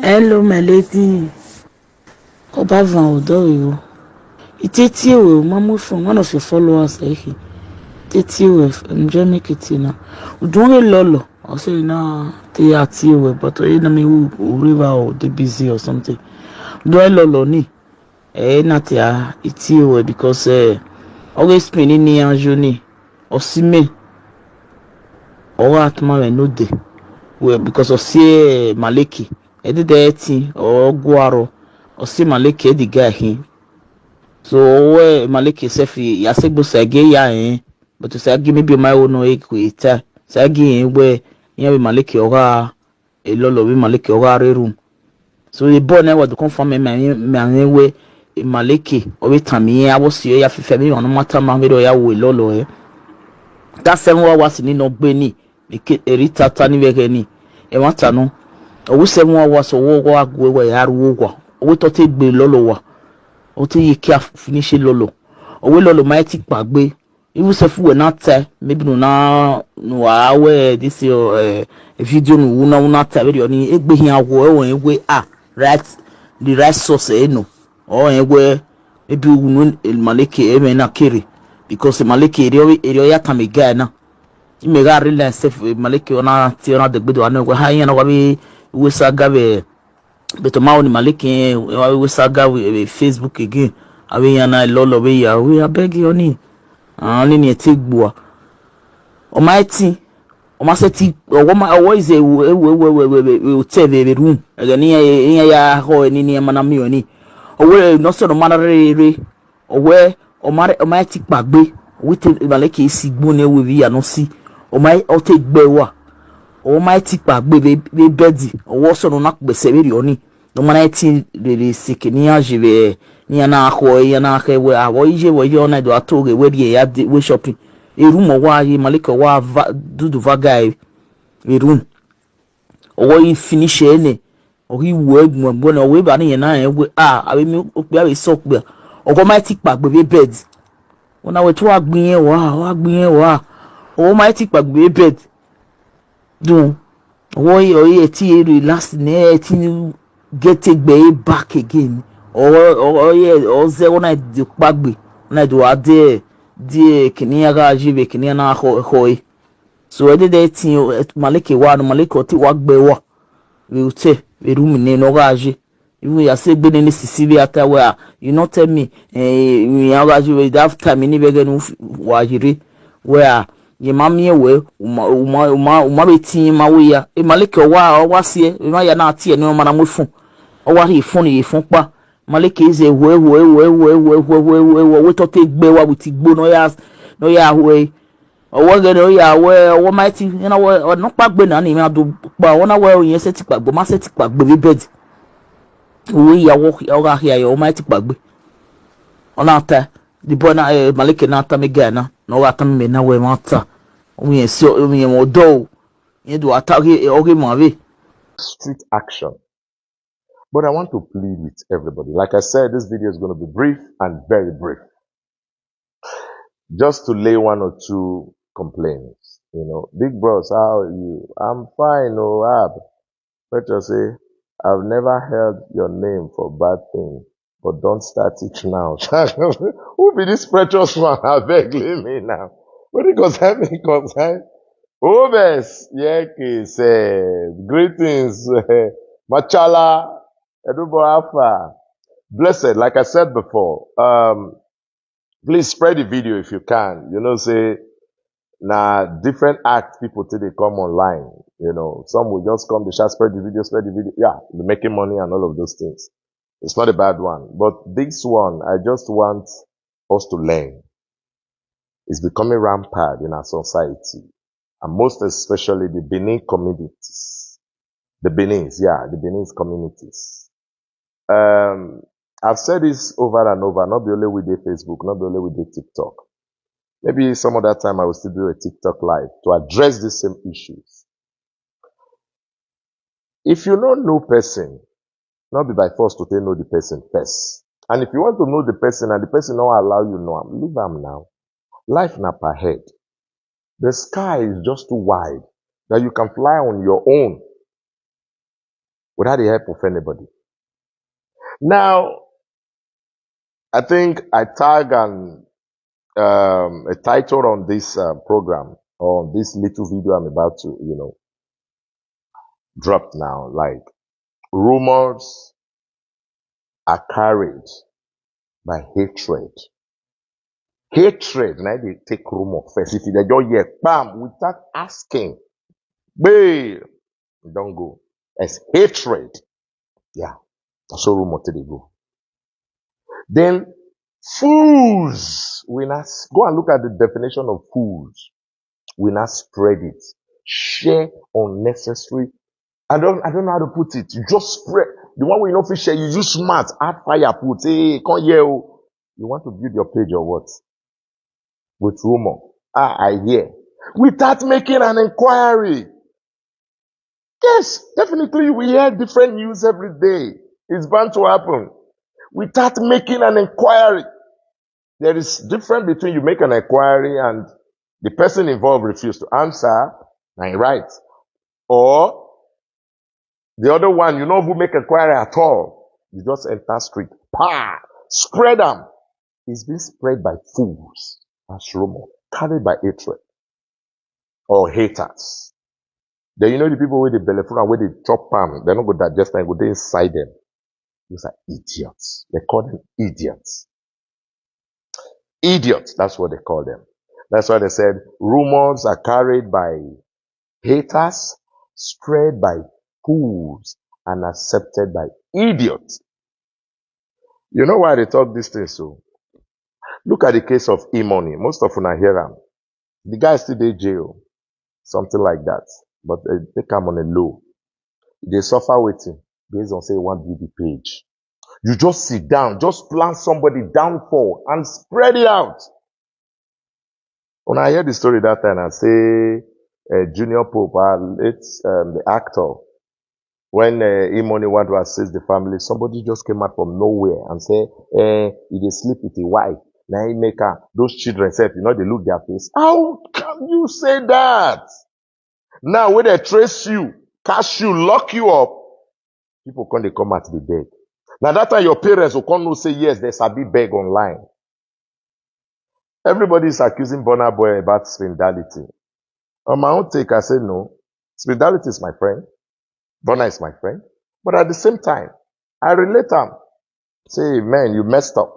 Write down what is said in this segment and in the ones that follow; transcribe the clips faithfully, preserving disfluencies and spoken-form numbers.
Hello, my lady. Oba van odo yo. Iteti we, mamu from one of your followers, eh. Iteti we, enjoy make it na. Udun we lolo. I say na te ati we, but we na me who river or they busy or something. Do I lolo ni? Eh, na te a iti we because eh, always spending ni anjo ni. Osime. Owa atma we no de. We because osie maleki. Edi de eti or guaro. Osi maleki edi guy hin. So we maleki sefi ya se gbo sege ya eh. But to say give me be my own no equita. Sagi eh we ya be maleki oga a lolo be maleki oga re room. So the boy na wa do confirm me me me we maleki o be tami ya wo si ya fife be no mata ma be do ya wo lolo eh. That seven hours ni no gbe ni. Eke eri tata ni vege ni. E wa ta no. Owo seven hours owo go agu we ya ru wa. Owo to te gbe lolo wa. O te ye kia finish lolo. Owo lolo ma ti pagbe. Even self we na tie, maybe no na no awe this your uh, video no una una tie very oni egbe hin awo e won egbe ah right the right source eh no. Or egbe maybe unu maleke e me na kere because maleke ere ere ya kame guy na. Ime ga realize self maleke ona ti ona de gbedo ana egbe ha yan na wa bi we sa ga be beto ma oni maleke wa we sa ga we Facebook again. Awe yana lolo we ya we abeg oni. Ah ni ni ti gbua. O ma ti o ma se ti o ma o is a we we we we we we te ve room. Ege ni ya ya ho ni ni mana mi oni. O we no so no mana re re. Owe omare omare ti pagbe. Wite maleke isi gbone we vi ya no si. Omare o te gbe wa. Omare ti pagbe be be bedi. Owo so no na gbese be ri oni. No mana ti le le sike ni ya je be ni ya na ko ya na ke we awo ije we yo na do ato ge we ri ya de we shopping. Eru mo wa ye maleke wa va dudu va guy. Eru. Owo yi finish ene. Ogi wo egbon egbon na we ba ni na e we ah abi mi o pe abi so pe. Ogo ma ti pagbe be bed. Ona we to agbin e wa, wa agbin e wa. Ogo ma ti pagbe be bed. Dun. Owo yi o yi e ti e relax ne e ti get egbe e back again. O o ye o ze ona de pagbe. Ona do ade die kini ya ga ji be kini na ho ho e. So e de de tin maleke wa no maleke o ti wa gbe wa. We ute we room ne no ga ji. Even ya se gbe ne sisi we ata we ah, you no tell me eh we ya ga ji we that time ni be ge no wa jire. We ah ye ma mi e we uma uma uma uma be tin ma we ya. E maleke wa o wa si e ma ya na ti e no ma na mo fun. O wa ri fun ni fun pa. Maleke ze we we we we we we we we we we to te gbe wa we ti gbo no ya no ya we. Owo gere oya we owo mighty you know we no pagbe na ni mi adu pa wona we oyin se ti pagbe ma se ti pagbe be bed. Owo ya wo ya ga hia yo mighty pagbe. Ona ta the boy na eh, maleke na ta me ga na no ga ta me na we ma ta. Oyin se oyin mo do. Yin do ata ge oge ma we. Street action. But I want to plead with everybody. Like I said, this video is going to be brief and very brief. Just to lay one or two complaints. You know, big bros, how are you? I'm fine, oh, Ab. But you say, I've never heard your name for bad thing, but don't start it now. Who be this precious man? I beg, leave me now. What it concern me concern? Obes, yeah, said, greetings, Machala, Edubo Alpha. Blessed, like I said before, um, please spread the video if you can. You know, say, now different act people till they come online. You know, some will just come, they shall spread the video, spread the video. Yeah, they're making money and all of those things. It's not a bad one. But this one, I just want us to learn. It's becoming rampant in our society, and most especially the Benin communities. The Benins, yeah, the Benin's communities. Um, I've said this over and over, not be only with the Facebook, not be only with the TikTok. Maybe some other time I will still do a TikTok live to address these same issues. If you don't know person, not be by force to take know the person first. And if you want to know the person and the person not allow you know am, leave am now. Life na per head. The sky is just too wide that you can fly on your own. But how dey help of anybody? Now, I think I tag an um, a title on this uh, program, or on this little video I'm about to, you know, drop now. Like, rumors are carried by hatred. Hatred, now they take rumor first. If they just hear, bam, without asking, babe, don't go. It's hatred. Yeah, that's how rumor take dey go. Then fools, we now s- go and look at the definition of fools. We now spread it, share unnecessary. I don't, I don't know how to put it. You just spread the one wey you no fit share. You use smart, add fire, put. Hey, come here, oh. You want to build your page or what? With rumor. Ah, I hear. Without making an inquiry. Yes, definitely you will hear different news every day. It's bound to happen. Without making an inquiry. There is difference between you make an inquiry and the person involved refuse to answer, na im right. Or the other one, you no even make inquiry at all. You just enter street. Pa! Spread am. It's been spread by fools. That's rumor. Carried by hatred or haters. Then you know the people wey dey belle full and wey dey chop am, they no go digest am, e go dey inside them. Those are idiots. They call them idiots. Idiots, that's what they call them. That's why they said rumors are carried by haters, spread by fools, and accepted by idiots. You know why they talk these things so? Look at the case of E-Money. Most of una hear am. The guy still dey jail, something like that. But they take am on a low. They suffer waiting based on say you want to be the page. You just sit down, just plan somebody downfall and spread it out. When I hear the story that time, I say uh, Junior Pope, uh, late um, the actor, when uh, E-Money want to assist the family, somebody just came out from nowhere and say, eh, he dey sleep with a wife. Now he make her, those children sef, you know, they look their face. How can you say that? Now when they trace you, catch you, lock you up, people come, they come out to the beg. Now that time your parents will come know say yes, they sabi beg online. Everybody is accusing Burna Boy about spirituality. On my own take, I say no. Spirituality is my friend. Burna is my friend. But at the same time, I relate am. Say, man, you messed up.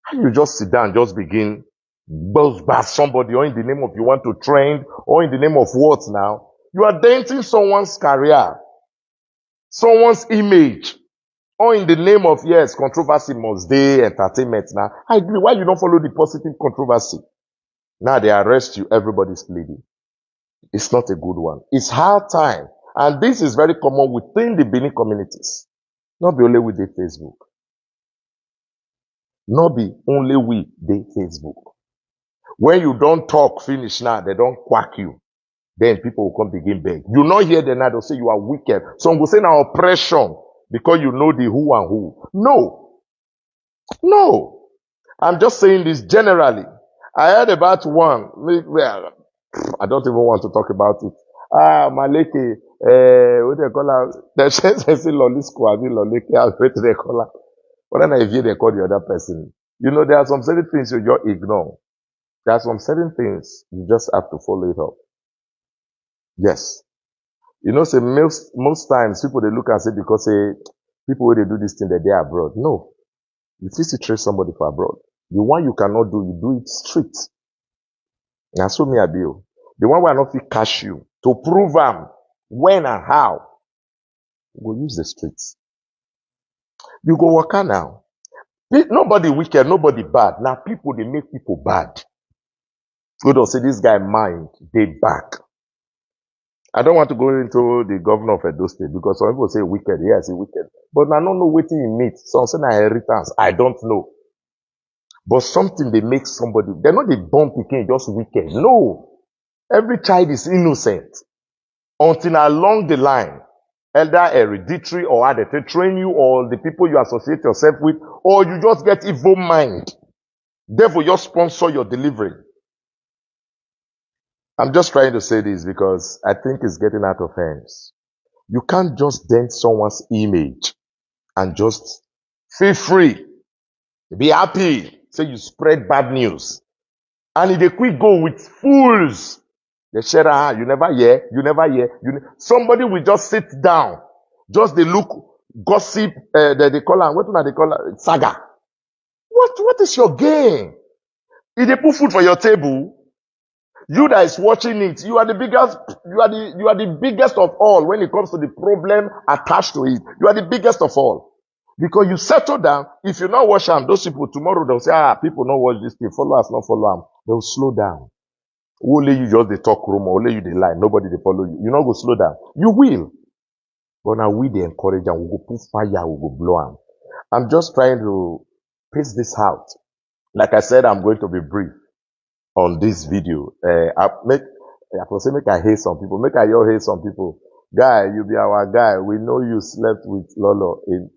How you just sit down, just begin buzz bash somebody, or in the name of you want to trend, or in the name of what now? You are denting someone's career, someone's image, or in the name of, yes, controversy must dey, entertainment now. I agree. Why you don't follow the positive controversy? Now they arrest you, everybody's pleading. It's not a good one. It's hard time. And this is very common within the Benin communities. Not be only with the Facebook. Not be only with the Facebook. When you don't talk finish now, they don't quack you. Then people will come begin beg. You not hear them now, they'll say you are wicked. Some go say now oppression because you know the who and who. No. No. I'm just saying this generally. I heard about one. Me- Well, I don't even want to talk about it. Ah, Maleke, eh, what they call her? They say, they say Lolisco, I mean Loleke, I what they call her. But then I hear they call the other person. You know, there are some certain things you just ignore. There are some certain things you just have to follow it up. Yes. You know, say most most times people they look and say because say people wey dey do this thing that they are abroad. No. You fit still trace somebody for abroad. The one you cannot do, you do it street. Na so me I be o. The one wey I no fit catch you to prove am when and how, you go use the streets. You go waka now. Pe- Nobody wicked, nobody bad. Now people they make people bad. Go to say this guy mind they back. I don't want to go into the governor of Edo State because some people say wicked. Yes, he wicked. But I don't know what he means. Some say na inheritance. I don't know. But something they make somebody, they're not the born pikin, just wicked. No. Every child is innocent. Until along the line, either hereditary or how they take train you or the people you associate yourself with, or you just get evil mind. Devil just sponsor your delivery. I'm just trying to say this because I think it's getting out of hands. You can't just dent someone's image and just feel free, be happy, say you spread bad news. And e dey quick go with fools. They share, ah, you never hear, you never hear. You ne- somebody will just sit down, just dey look gossip. Uh, they, they call am, what una dey call am, saga. What what is your game? E dey put food for your table. You that is watching it, you are the biggest. You are the you are the biggest of all when it comes to the problem attached to it. You are the biggest of all because you settle down. If you not watch am, those people tomorrow they'll say, ah, people not watch this thing. Followers not follow am. They'll slow down. Only you just dey talk rumor. Only you dey lie. Nobody dey follow you. You not go slow down. You will. But now we dey encourage and we go put fire. We go blow am. I'm just trying to piece this out. Like I said, I'm going to be brief on this video. Uh, I make I for say make I hate some people. Make I your hate some people. Guy, you be our guy. We know you slept with Lolo. In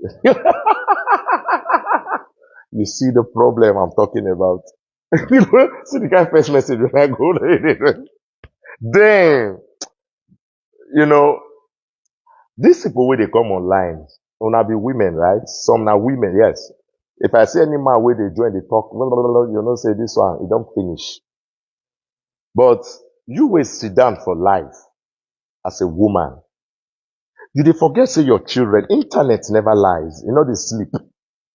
you see the problem I'm talking about. See the kind first message when I go there. Then, you know, these people where they come online, una be women, right? Some na women, yes. If I see any man where they join the talk, blah, blah, blah, you know, say this one, it don't finish. But you will sit down for life as a woman. You dey forget say your children, internet never lies. You know they sleep.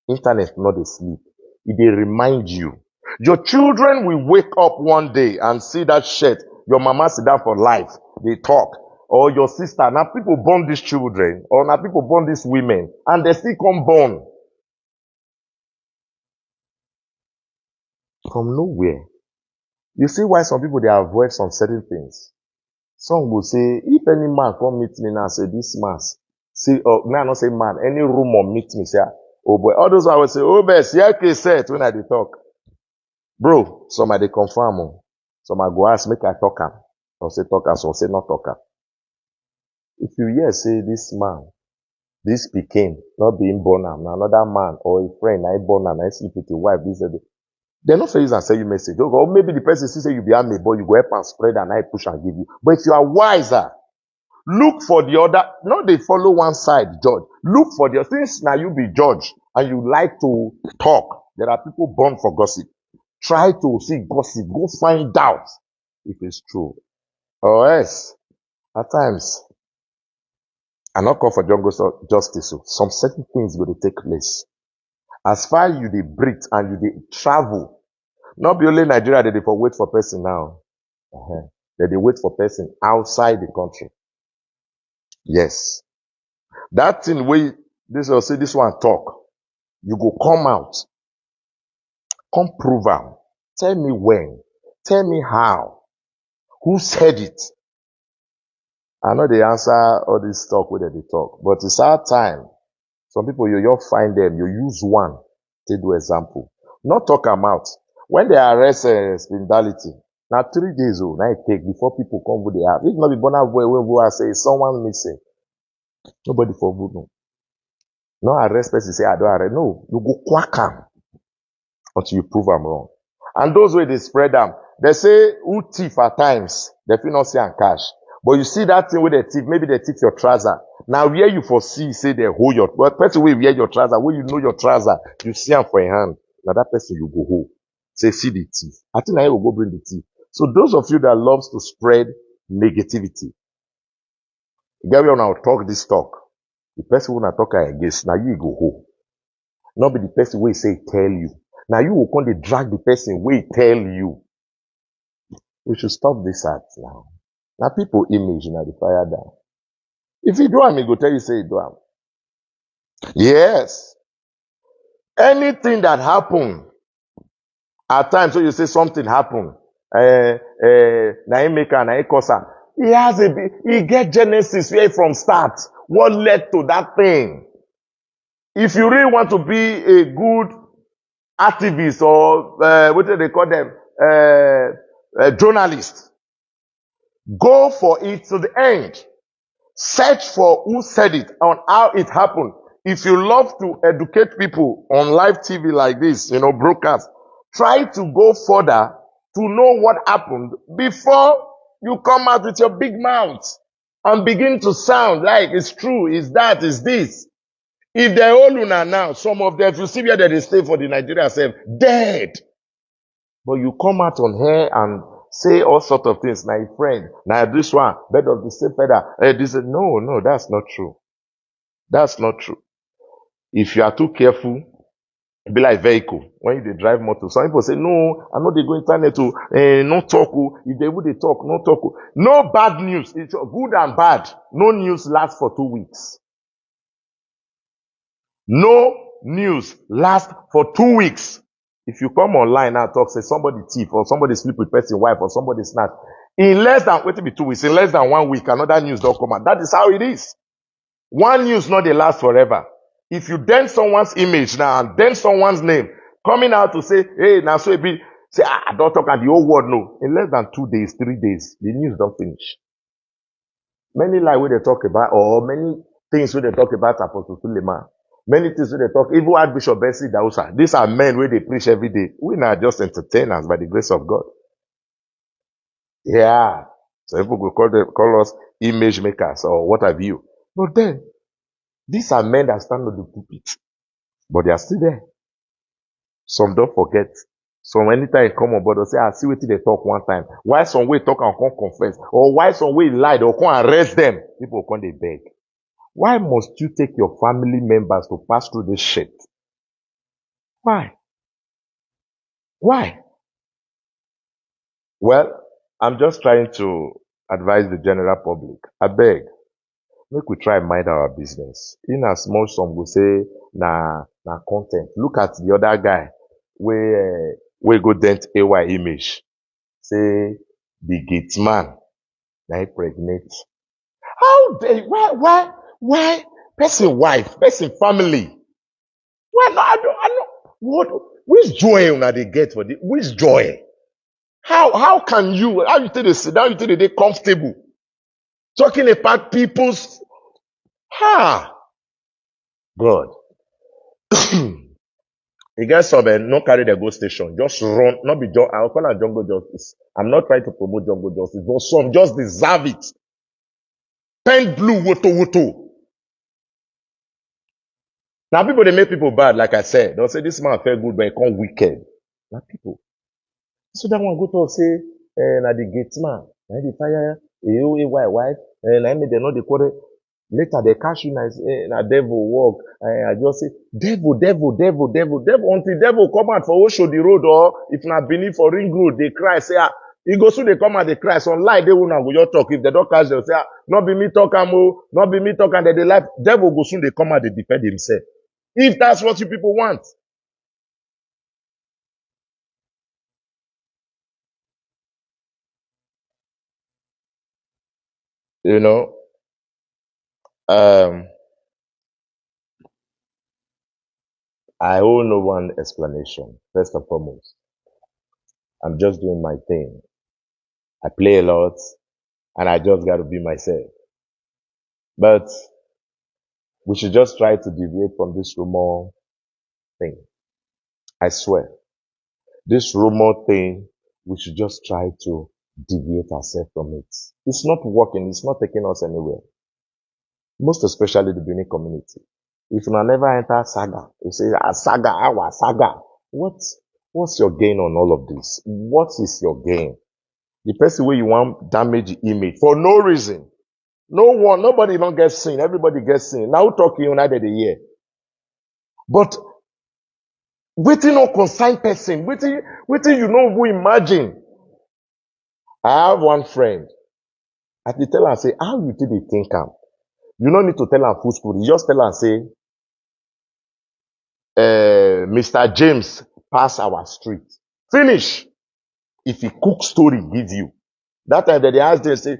Internet not dey sleep. E dey remind you. Your children will wake up one day and see that shirt. Your mama sit down for life. They talk. Or your sister. Now people born these children. Or now people born these women. And they still come born. From nowhere. You see why some people they avoid some certain things. Some will say, if any man come meet me now, say this man, say, oh, me I not say man, any rumor meet me, say, ah, oh boy, all those I will say, oh best, yeah, okay, set when I dey talk, bro. Some I dey confirm, oh. Some I go ask, make I talk am, or say talk am, some say not talk am. If you hear say this man, this pikin, not being born am, na another man or a friend, na him born am, na him sleep with a wife, this and that. They no fit use and send you message. Or maybe the person see say you be army, but you go help and spread and I push and give you. But if you are wiser, look for the other, not they follow one side, judge. Look for the things now you be judge and you like to talk. There are people born for gossip. Try to see gossip, go find out if it's true. Or else, at times, I not call for jungle so- justice. So some certain things go to take place. As far you dey breathe and you dey travel, not be only Nigeria they dey for wait for person now. Uh-huh. They dey wait for person outside the country. Yes, that thing wey this or say this one talk, you go come out, come prove am. Tell me when. Tell me how. Who said it? I know they answer all this talk where they talk, but it's our time. Some people you you find them, you use one to do example. Not talk am out. When they arrest uh, spirituality, now three days old, now it take before people come with the app. If not be born boy, when we are say someone missing, nobody for good no. No arrest person say I don't arrest. No, you go quack am until you prove am wrong. And those way they spread them, they say who thief at times, they feel not see and cash. But you see that thing with the thief, maybe they thief your trouser. Now where you foresee say they hold your but person will wear your trouser, where you know your trouser, you see am for your hand. Now that person you go hold. Say see the thief. I think I will go bring the thief. So those of you that loves to spread negativity, get where una talk this talk. The person who una talk am against, now you go hold. Not be the person wey say tell you. Now you will come dey drag the person wey tell you. We should stop this act now. Now people image now the fire down. If you do am, he go tell you say you do am. Yes. Anything that happen at times, so you say something happen. Eh, eh, na him make am, na him cause am. He has a big, he get genesis where from start. What led to that thing? If you really want to be a good activist or uh, what do they call them, uh, a journalist, go for it to the end. Search for who said it and how it happened. If you love to educate people on live T V like this, you know, broadcast, try to go further to know what happened before you come out with your big mouth. and begin to sound like it's true, it's that, it's this. If they hold una now, some of them, if you see where they dey stay for the Nigeria sef, dead. But you come out on here and say all sort of things. Na your friend, na this one, bird of the same feather. Eh, this, no, no, that's not true. That's not true. If you are too careful, e be like vehicle. When you dey drive motor, some people say, "No, I no dey go internet o, eh, no talk o." If they even dey talk, no talk o. No bad news. It's good and bad. No news lasts for two weeks. No news lasts for two weeks. If you come online now, talk say somebody thief or somebody sleep with person wife or somebody snatch, in less than, wetin be two weeks, in less than one week, another news don come out. That is how it is. One news no dey last forever. If you dent someone's image now and dent someone's name, coming out to say, "Hey, na so e be," say, "Ah, I don talk am, the whole world know." In less than two days, three days, the news don finish. Many lie wey dey talk about, or many things wey dey talk about Apostle Suleiman, many things wey dey talk, even Archbishop Benson Idahosa, these are men wey dey preach every day. We na just entertainers by the grace of God. Yeah. Some people go call them, call us image makers or what have you. But then, these are men that stand on the pulpit, but they are still there. Some don forget. Some, anytime e come on board, dem say, "Ah, see wetin dem talk one time." Why some wey talk am come confess? Or why some wey lie, dem come arrest them? People come dey beg. Why must you take your family members to pass through this shit? Why? Why? Well, I'm just trying to advise the general public. Abeg, make we try mind our business. In as much some go say na, na content. Look at the other guy wey, eh, wey go dent A Y image. Say the gate man na him pregnant. How dey, why, why, why person wife, person family? Why no, I don't, I don't, what, which joy una dey get for this? Which joy? How, how can you, how you take dey sit down, you take dey dey comfortable talking about people's, ha, God. E get some, eh, no carry dem go station. Just run. No be John, I call am jungle justice. I'm not trying to promote jungle justice, but some just deserve it. Paint blue, woto, woto. Now people, they make people bad. Like I said, they'll say, "This man felt good, but he come wicked." Now people. So that one go talk say, eh, "Na the gate man, na the fire, eh, oh, eh, why, why, eh, na me, they know the quarter." Later they catch you, na, eh, "Na devil work." Eh, I just say, "Devil, devil, devil, devil, devil," until devil come out for Oshodi Road, or if na Benin for Ring Road, they cry, say, "Ah," he go soon, they come out, they cry. Some lie, they won't go your talk. If they don't catch them, say, "Ah, no be me talk am o, no be me talk am," then they lie. Devil go soon, they come out, they defend himself. If that's what you people want. You know, um, I owe no one explanation. First and foremost, I'm just doing my thing. I play a lot, and I just got to be myself. But we should just try to deviate from this rumor thing. I swear, this rumor thing, we should just try to deviate ourselves from it. It's not working. It's not taking us anywhere. Most especially the Benin community. If una never enter saga, you say, "Ah, saga, our saga." What, what's your gain on all of this? What is your gain? The person wey you want damage the image for no reason. No one, nobody don't get seen. Everybody gets seen. Now talking United a year. But wetin no concern person, wetin, wetin you no even imagine. I have one friend. I dey tell am say, "How you take dey think am?" You no need to tell am full story. You just tell am say, eh, "Mister James pass our street." Finish. If he cook story give you, that time they dey ask them say,